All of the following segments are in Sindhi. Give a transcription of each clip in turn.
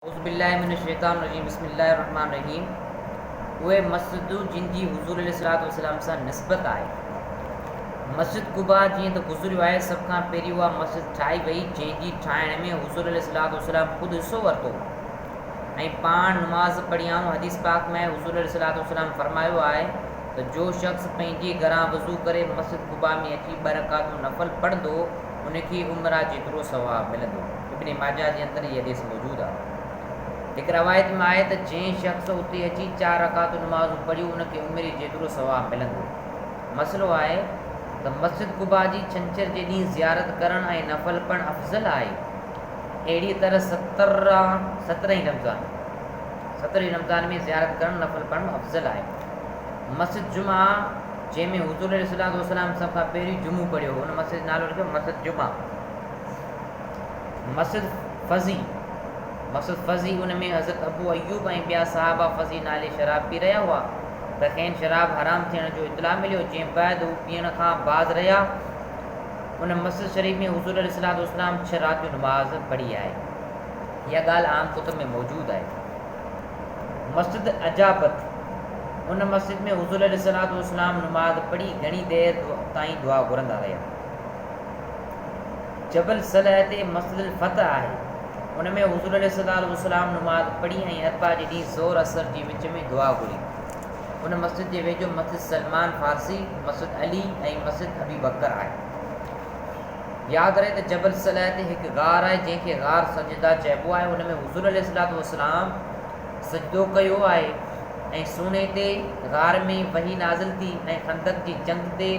اعوذ بالله من الشيطان الرجيم بسم الله الرحمن الرحيم اهي مسجدون جن جي حضور عليه الصلوة والسلام سان نسبت آهي. مسجد قباء جيئن ته گذريو آهي سڀ کان پهرين اها مسجد ٺاهي وئي جنهن جي ٺاهڻ ۾ حضور عليه الصلوة والسلام خود حصو ورتو ۽ پاڻ نماز پڙهيائون حديث پاڪ ۾ حضور عليه الصلوة والسلام فرمايو آهي ته جو شخص پنهنجي گهران وضو ڪري مسجد قباء ۾ اچي ٻه رڪعتون نفل پڙهندو ان کي عمره جيترو ثواب ملندو. ابن ماجه جي اندر هي حديث موجود آهي. هڪ روايت ۾ آهي ته جنهن شخص اتي اچي چار رڪعتون نمازون پڙهيون ان کي عمري جيترو ثواب ملندو. مسئلو آهي ته مسجد قباء جي ڇنڇر جي ڏينهن زيارت ڪرڻ ۽ نفل پڙهڻ افضل آهي. اهڙيء طرح سترهين رمضان سترهين رمضان ۾ زيارت ڪرڻ نفل پڙهڻ افضل آهي. مسجد جمعه جنهن ۾ حضور عليه الصلوة والسلام سڀ کان پهريون جمعو پڙهيو هو ان مسجد جو نالو رکيو مسجد جمعه. مسجد فضي، مسجد فضي ان ۾ حضرت ابو ايوب ۽ ٻيا صحابه فضي نالي شراب پي رهيا هئا ته کين شراب حرام ٿيڻ جو اطلاع مليو جنهن بعد هو پيئڻ کان باز رهيا. ان مسجد شريف ۾ حضور عليه الصلوة والسلام ڇهه راتيون نماز پڙهي آهي. اها ڳالهه عام ڪتب ۾ موجود آهي. مسجد اجابت، ان مسجد ۾ حضور عليه الصلوة والسلام نماز پڙهي گهڻي دير تائين دعا گهرندا رهيا. جبل صلح تي مسجد الفتح آهي. ان ۾ حضور عليه الصلوة والسلام نماز پڙهي ۽ اربع جي ڏينهن ظهر عصر جي وچ ۾ دعا گهري. ان مسجد جي ويجهو مسجد سلمان فارسي، مسجد علي ۽ مسجد ابي بڪر آهي. ياد رهي ته جبل صلح تي هڪ غار آهي جنهن کي غار سجده چئبو آهي ان ۾ حضور عليه الصلوة والسلام سجدو ڪيو آهي ۽ سوني تي غار ۾ وحي نازل ٿي ۽ خندق جي جنگ تي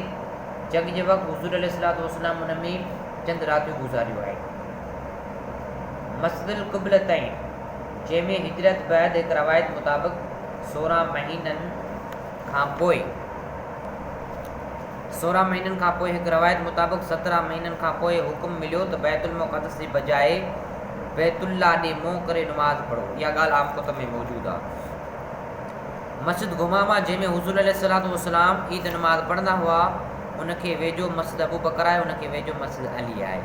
جنگ جي وقت حضور عليه الصلوة والسلام ان ۾ چند راتيون گذاريون آهن. مسجد القبلتين جنهن ۾ هجرت بعد هڪ روايت مطابق 16 مهينن کان پوء 16 مهينن کان پوء هڪ روايت مطابق 17 مهينن کان پوء حڪم مليو ته بيت المقدس جي بجاء بيت الله ڏي منهن ڪري نماز پڙهو. اها ڳالهه عام ڪتب ۾ موجود آهي. مسجد غمامه جنهن ۾ حضور عليه الصلوة والسلام عيد نماز پڙهندا هئا ان کي ويجهو مسجد ابوبڪر آهي ان کي ويجهو مسجد علي آهي.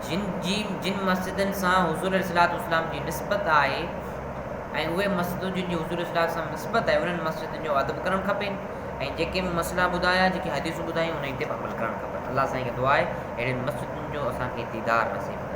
جن جي جن مسجدن سان حضور عليه الصلوة والسلام جي نسبت آهي ۽ اهي مسجدون جن جي حضور عليه الصلوة والسلام نسبت آهي انهن مسجدن جو ادب ڪرڻ کپي ۽ جيڪي مون مسئلا ٻڌايا جيڪي حديثون ٻڌايون انهن تي به عمل ڪرڻ کپن. الله سائين کي دعا آهي اهڙين مسجدن جو اسان کي ديدار نصيب ڪري.